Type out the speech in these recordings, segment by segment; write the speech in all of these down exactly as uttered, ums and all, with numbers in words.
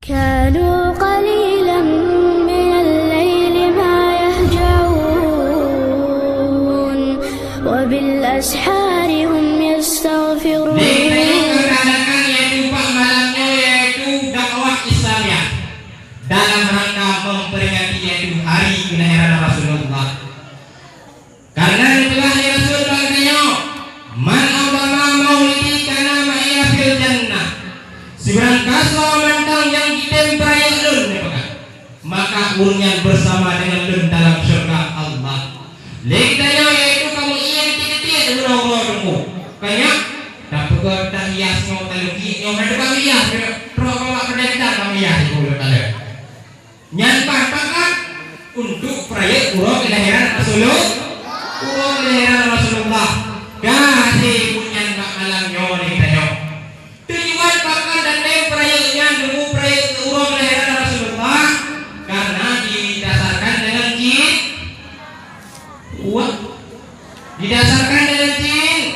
كانوا قليلا من الليل ما يهجعون وبالأسحار هم يستغفرون. Lé geutanyoe keukeulakan yaitu bak malam nyoe yaitu dakwah Islamiah dalam rangka memperingati yaitu hari kelahiran Rasulullah. Karena geupeugah lé Rasul bak geutanyoe, "Man 'azhama maulidi kana ma'iya fil jannah." Sibarang gasoe mantong nyang jitem peurayeuk lôn, neupeugah, maka ureuëng nyan bersama dengan lôn dalam syurga Allah. Lé geutanyoe yaitu kamoe ié tiek-tiek uroe-uroe teungku. Kanya, tapeugah tahias nyoe taleuki nyoe hana teuka hias, trok bak peureulèe kita kamoe hias di mulut taleuek. Nyan pakat untuk peurayeuk uroe kelahiran Rasulullah. Uroe kelahiran Rasulullah. Ka hase buet nyan bak malam nyoe lé geutanyoe. Tujuan pakat dan tem peurayeuk nyan, teungku, peurayeuk uroe kelahiran Rasulullah karena didasarkan dengan cin-, wah, didasarkan dengan cin-,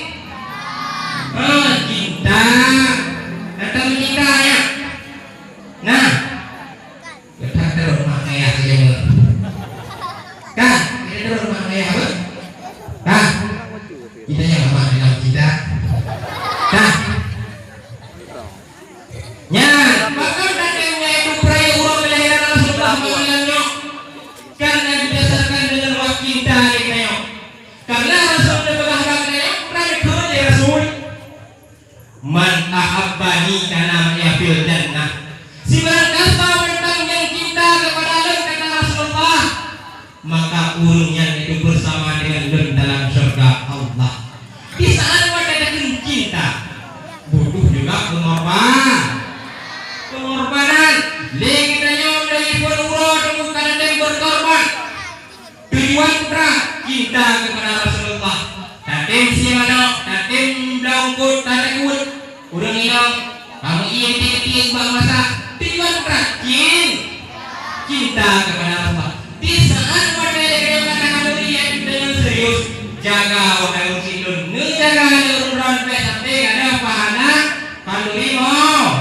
ah, cinta. Atau menikah ya. Nah, Gata trok mak ayah lé. Kah, gata trok mak ayah apa? Kah, kita yang mak dalam kita. Kah. Nyan, maka datangnya itu peurayeuk uroe kelahiran Rasulullah malam nyoe. Karena didasarkan dengan wah cinta lé geutanyoe. Karena Rasul neupeugah bak geutanyoe, bukan keu lé Rasul. "Man ahabbani kana ma'iya fil jannah." Sibarang gasoe mantong nyang cinta keupada lôn, kata Rasulullah, maka ureuëng nyan itu bersama dengan lôn dalam syurga Allah. Di saat watèe takheun cinta, butuh juga pengorban-, pengorbanan. Lé geutanyoe dari pun uroe teungku ka na tem berkorban. Tujuan putra cinta kepada Rasulullah. Tatem sie manok, tatem blaungkot, tatem uet. Ureuëng inong, kamoe ié tiek-tiek bak masa. Tujuan putra cin-, cinta kepada Rasulullah. Di saat watèe lagèe nyoe ka takhanduri dengan serius, jaga watèe ureuëng sidroe. Neujaga lé ureuëng droe bèk sampai gadôh pahala khanduri mo-,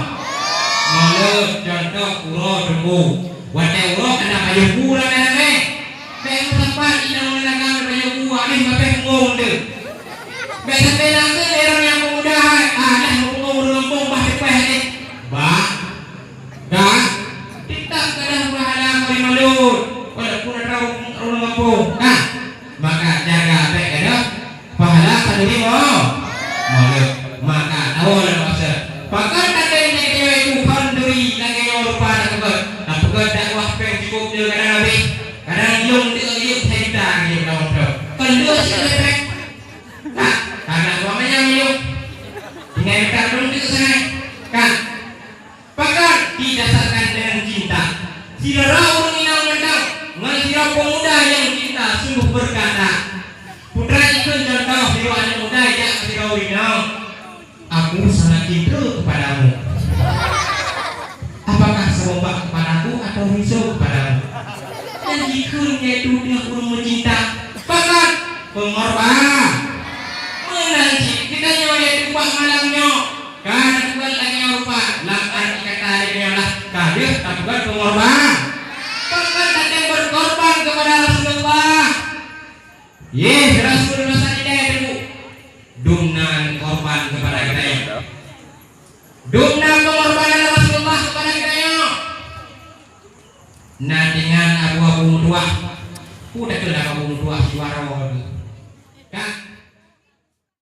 molot. Contoh uroe teungku. Watèe uroe ka na pajoh bu ramé-ramé. Bèk meusapat inong ngon agam bak pajoh bu, habéh babeh ngong teuh. Bèk sabe na keuh lé ureuëng nyang peumuda hai, ah, dah meupeungong ureuëng gampông bah teupeue deh. Bah, dah, teutab gadôh pahala khanduri molot, walaupun atra ureuëng gampông. Nah, maka jaga bèk gadôh pahala khanduri mo-, molot. Maka tawoe lom maksud. Pakon tatem lé geutanyoe itu khanduri lagèe nyoe rupa tapeugöt. Tapeugöt dakwah péng cukup nyoe kadang habéh. Kadang lôn deuk yub seujuta yub daun trok. Kon lôn cit lé péng. Ka, ka dakwah manyang yub. Tinggai mita lôn deuk sangai. Ka. Pakon didasarkan dengan cinta. Sidroe ureuëng inong mantong ngon sidroe peumuda nyang cinta sungguh berkata, putra jikheun contoh sidroe aneuk muda jak keu sidroe ureuëng inong, "Aku sangat cinta kepadamu. Apakah serombak kepadaku atau riso kepadamu?" Nyang jikheun yaitu ureuëng meucinta. Pakon? Pengorban. Meunan cit geutanyoe yaitu bak malam nyoe. Ka tapeugöt lagèe nyoe rupa, lam arti kata lagèe nyoe lah, ka deuh tapeugöt pengorban. Pakon tatem berkorban kepada Rasulullah. Yeh, Rasul masa ilèe teungku. Dum na korban kepada geutanyoe. Dum na pengorbanan Rasulullah kepada geutanyoe. Na tinggai abu-abu meutuwah. Peue takheun abu-abu meutuwah siwaroe teuh.